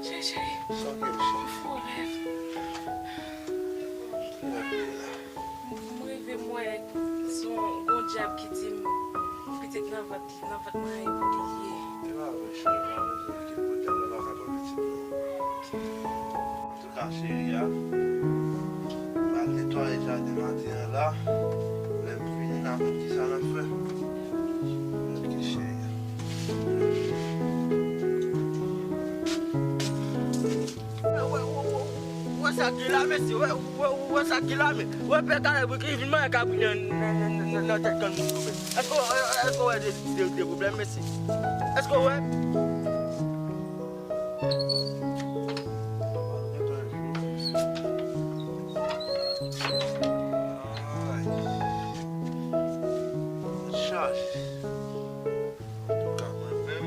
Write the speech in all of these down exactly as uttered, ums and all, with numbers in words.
Cheri, cheri, m fè yon rèv. Ki rèv li ye la? M reve m wè se yon gwo dyab ki di m pitit nan vant, nan vant mwen an e pou li ye. E pa vre, cheri, pa bezwen enkyete w, dyab la pa ka pran pitit non. Antouka, cheri a, m al netwaye jaden maten an la. Lè m vini, n a konn kisa n ap fè. Ok, cheri a. Wè, wè, wè, wè, wè sa k gen la, mesye. Wè, wè, wè sa k gen la, men. Wè, pè Kalèb ki vin manyen kabri nan, nan, nan, nan, nan tèt kann moun tou, men. Èske, èske w wè de, de, de pwoblèm, mesye? Èske w wè? Ay. Chaje. Antouka, mwen menm,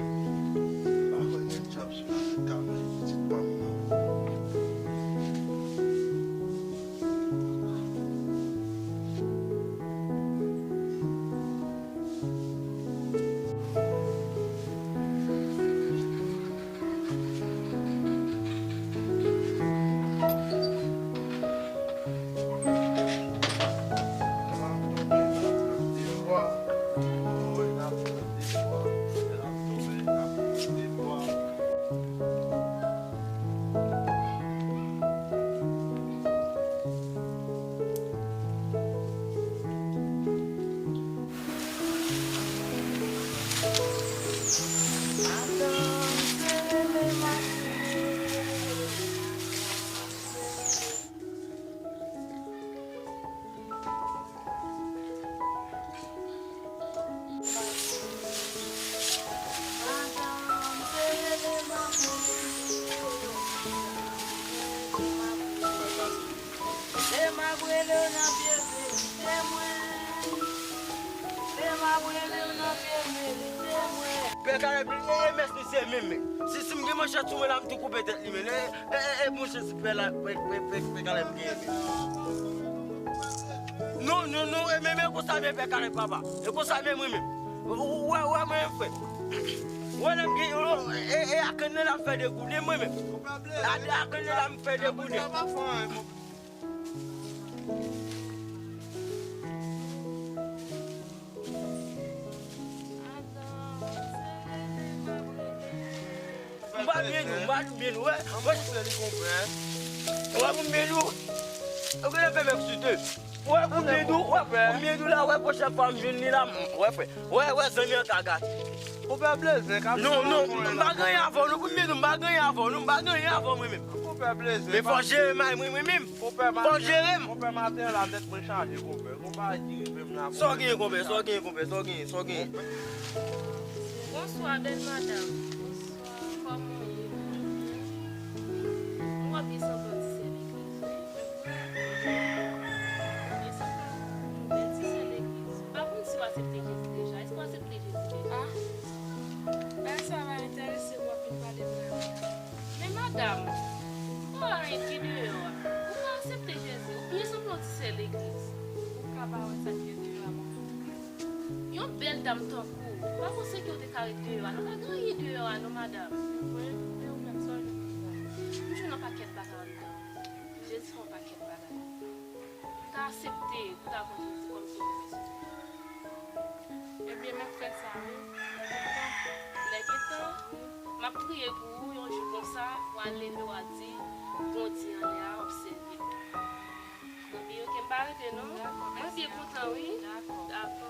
m pa kwè gen dyab sou latè k ka manje pitit pa m nan. Pè Kalèb, e, e, mès misye menm, men. Si, si m gen manchèt sou mwen la, m tou koupe tèt li, men. E, e, e, e, manchèt si pè la, pè, pè, pè, pè Kalèb genyen, men. Non, non, non, e, men, men, konsa, men, pè Kalèb, papa. E konsa, men, mwen menm. Ou, ou, wè, wè, mwen, frè. Wè, lè m gen, e, e, e, ak nan la m fè de goud, e, mwen menm. A, ak nan la m fè de goud. M pa byen nou, m pa byen nou, wè. Wè pou byen nou. Ou genlè fè mèk sou de. Wè pou byen nou, wè pou byen nou la, wè pwochèn fwa m jwenn li la, wè frè. Wè, wè zanmi an ka gate. Ou fè plezi, kap. Non, non, m pa gen anyen avè w, non, pou byen nou, m pa gen anyen avè w, non, m pa gen anyen avè w mwen menm. Ou fè plezi. Men fò jere may mwen, mwen menm. Fò jere m. Konpè, maten an la tèt mwen chaje, konpè. Konpè, ki rive m la. Sa w genyen, konpè, sa w genyen, konpè, sa w genyen, sa w genyen. Bonswa, bèl madanm. Bonswa. Kòman w ye? M wè w byen sanble yon ti sè legliz, wi. Byen sanble yon bèl ti sè legliz. M pa konn si w aksepte Jezi deja. Èske w aksepte Jezi deja? Ah, bagay sa pa enterese m, w ap vin pale m la. Men madanm, ou pa wè anyen ki deyò a. Ou pa aksepte Jezi, ou byen sanble yon ti sè legliz. Ou ka pa wè sa k gen deyò a, bon. Yon bèl dam tankou w, ou pa panse ke w te ka ret deyò a? Nou pa gen anyen deyò a non, madanm. Vre? Men ou menm, sa w jwenn anndan? M jwenn yon pakèt bagay anndan. Jezi fè yon pakèt bagay. M ta aksepte pou ta pran Jezi kòm Sovè pèsonèl. Ebyen, m ap fè sa, wi. Lè gen tan, lè gen tan, m ap priye pou ou, yon jou konsa, w a leve, w a di, Bondye anlè a, w ap sèvi l. Anpi, oke, m pa rete, non. Mwen byen kontan, wi. Dakò.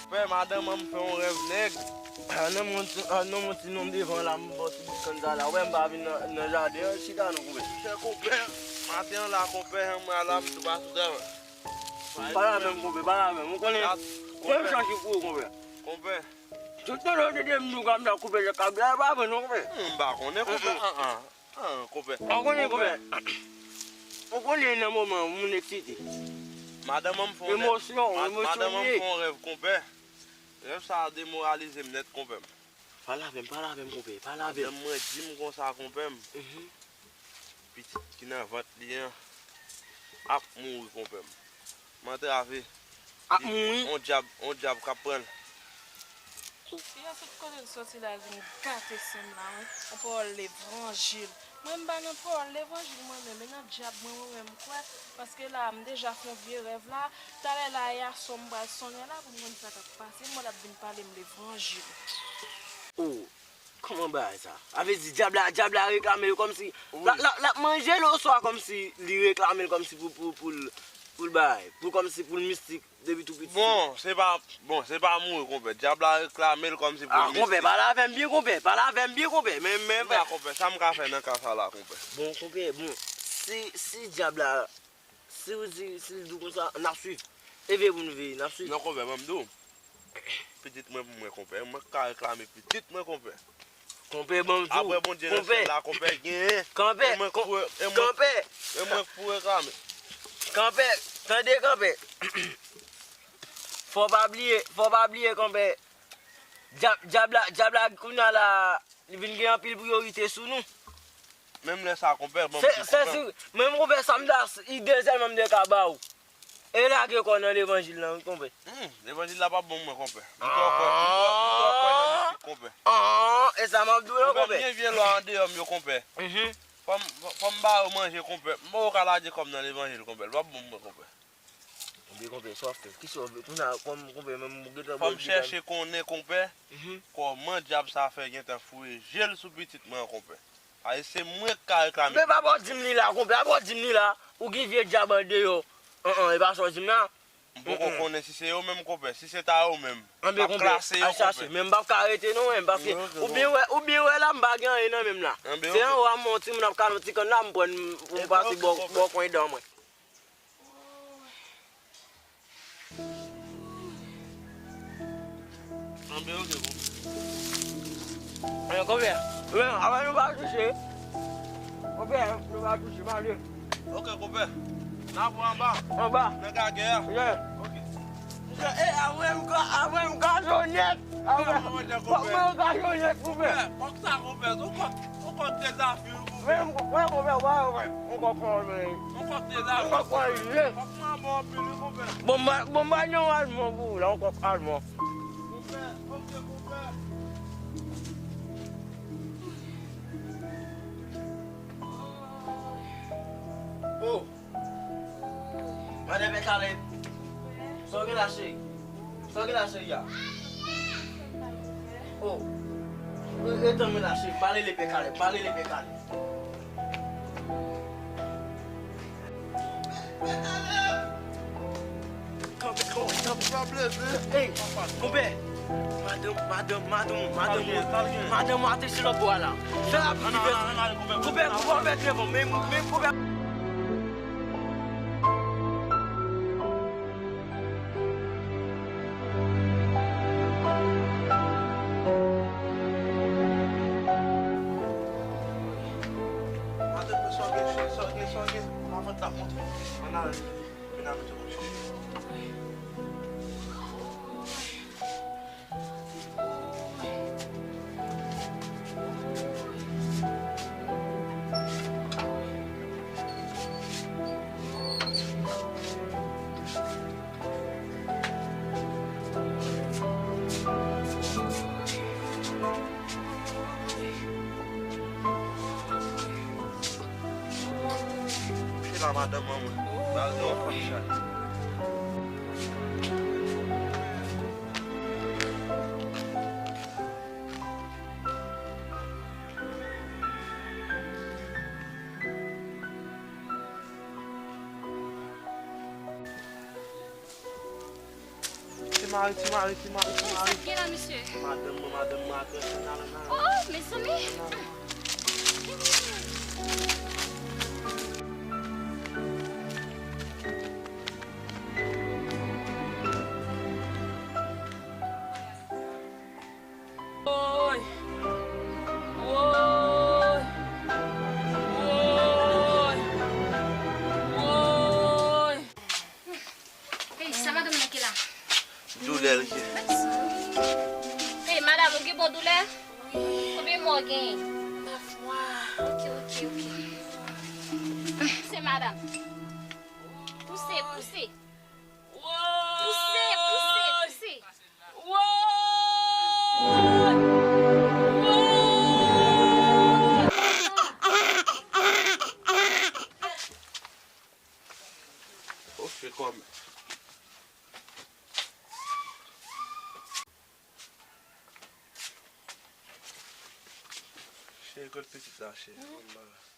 Frè, madanm an m fè yon rèv nèg. Nan mon ti, nan mon ti nonm devan la, m bò ti bout kann sa la. Wè m pa vin nan, nan jaden an, chita non, konpè. Chè konpè, maten an la, konpè, jan m wè a la, m tou pa sou travay. Pa la menm, konpè, pa la menm. Ou konnen, fè yon chanje pou ou, konpè. Konpè. Tout tan lè w tande m di w ka m ta koupe lè kab la, e pa vre non, konpè. M pa konnen, konpè, an, an. Ah, konpè. Ou konnen, konpè. Ou konnen nan moman moun eksite. Madanm an m fè yon rèv. Emosyon, emosyon li ye. Madanm an m fè yon rèv, konpè. Rèv sa a demoralize m nèt, konpè m. Pale avè m, pale avè m, konpè. Pale avè m. Madanm mwen di m konsa, konpè m. Mhm. Pitit ki nan vant li an ap mouri, konpè m. M antrave. Ap mouri? On dyab, on dyab k ap pran l. Fi a sot kote l soti la, l vin gate san m la, wi. Yon pawòl levanjil. Mwen, m pa nan pawòl levanjil, mwen menm. E nan dyab mwen, mwen menm, m kwè. Paske la, m deja fè yon vye rèv la. Talè la, e a sò m pral sonnen la pou m konn sa k ap pase. M wè l ap vin pale m levanjil. Oh, kòman bagay sa? A vle di, dyab la, dyab la reklame l kòmsi. L ap, l ap, l ap manje l oswa kòmsi li reklame l kòmsi pou, pou, pou l, pou l bagay. Pou kòmsi, pou l mistik. Depi tou piti. Bon, se pa, bon, se pa mouri, konpè. Dyab la reklame l kòmsi pou... Ah, konpè, pale avè m byen, konpè. Pale avè m byen, konpè. Men, men, men, konpè, sa m ka fè nan ka sa la, konpè? Bon, konpè, bon, si, si dyab la, si w di, si l di w konsa, n ap swiv. E veye pou nou veye, n ap swiv. Non, konpè, ban m di w. Pitit mwen pou mwen, konpè. Mwen k ka reklame pitit mwen, konpè. Konpè, ban m di w. Apre Bondye nan syèl la, konpè, genyen. Konpè, e mwen k pou, e mwen, konpè, e mwen k pou reklame. Konpè, tande, konpè. Fò w pa bliye, fò w pa bliye, konpè. Dyab, dyab la, dyab la, kounye a la, li vin gen anpil priyorite sou nou. Menm lè sa, konpè, ban m di, konpè. Se, se si, menm konpè, sa m ta, ide sèlman m te ka ba w. E lage kò w nan levanjil la, wi, konpè. Hmm, levanjil la p ap bon pou mwen, konpè. M twò kwè, m twò, m twò kwè nan mistik, konpè. Ah, e sa m ap di w la, konpè. Konpè, m gen vye lwa andeyò m yo, konpè. Mhm. Fò m, fò m ba yo manje, konpè. M poko ka lage kò m nan levanjil, konpè. L p ap bon pou mwen, konpè. Ebyen, konpè, sa w ap fè? Kisa w vle? Kounye a, kòm konpè, menm ou gentan bwè dlo la. Fò m chèche konnen, konpè, mhm, kòman dyab sa fè gentan foure je l sou pitit mwen an, konpè. Paske se mwen k ka reklame. Men pa ba w di m li la, konpè, pa ba w di m li la. Ou gen vye dyab andeyò. An, an, e pa sa w di m la. M poko konnen si se yo menm, konpè. Si se ta yo menm, m ap klase yo, konpè. Anben, konpè, al chache. Men m p ap ka rete non, men, paske ou byen wè, ou byen wè la, m pa gen anyen nan men m la. Anben, se anwo a m wè yon timoun ap kale yon ti kann la, m pran l pou m pase bò, bò kwen dan mwen. Anben, oke, konpè. Anben, konpè, men, avan nou pa touche. Konpè, nou pa touche, m ale. Oke, konpè. N ap wè anba. Anba. Nan gagè a. Yeah. Oke. Misye, e, avan m ka, avan m ka jonyèt. Avan m ka jonyèt, konpè. Fòk mwen ka jonyèt, konpè. Konpè, kòk sa, konpè. Ou kòk, ou kòk te zafè. Men m konprann, konpè, w pa wè, yon kòk pran l, men. Yon kòk te la. Yon kòk pran l ye. Kòk mwen bon anpil, wi, konpè. Bon, m ba, bon, m ba yon alman pou ou la, yon kòk alman. Konpè, oke, konpè. Oh. Madan Pè Kalèb. Sa w gen la, cheri? Sa w gen la, cheri a? Oh. Re-, retann mwen la, cheri. M pa rele Pè Kalèb. M pa rele Pè Kalèb. Pè Kalèb! Kanpe, kanpe, kanpe. Ey, konpè. Madanm, madanm, madanm, madanm, madanm mwen atè se lòt bò a la. Fè rapid, konpè. Konpè, konpè, konpè, devan. Men, men, konpè. Madanm mwen, sa w gen, sa w gen, sa w gen? Lavant la ap monte. Ann ale. Vin a mete kòk chèche. Kouche la, madanm mwen. Ba l yon fanm chat. Ti mari, ti mari, ti mari, ti mari. Sa k gen la, mesye? Madanm mwen, madanm mwen, attention, nan, nan, nan. Oh, oh, mezanmi. Woy! Woy! Woy! Woy! Hey, sa madanm nan ki la? Doulè l ye. Hey, madam, ou gen bon doulè? Wi. Konbyen mwa w genyen? Nèf mwa. Ok, ok, ok. Pouse, madam. Pouse, pouse. Pouse, pouse, pouse. Woy! E kot pitit la, cheri? Bon, m pa wè.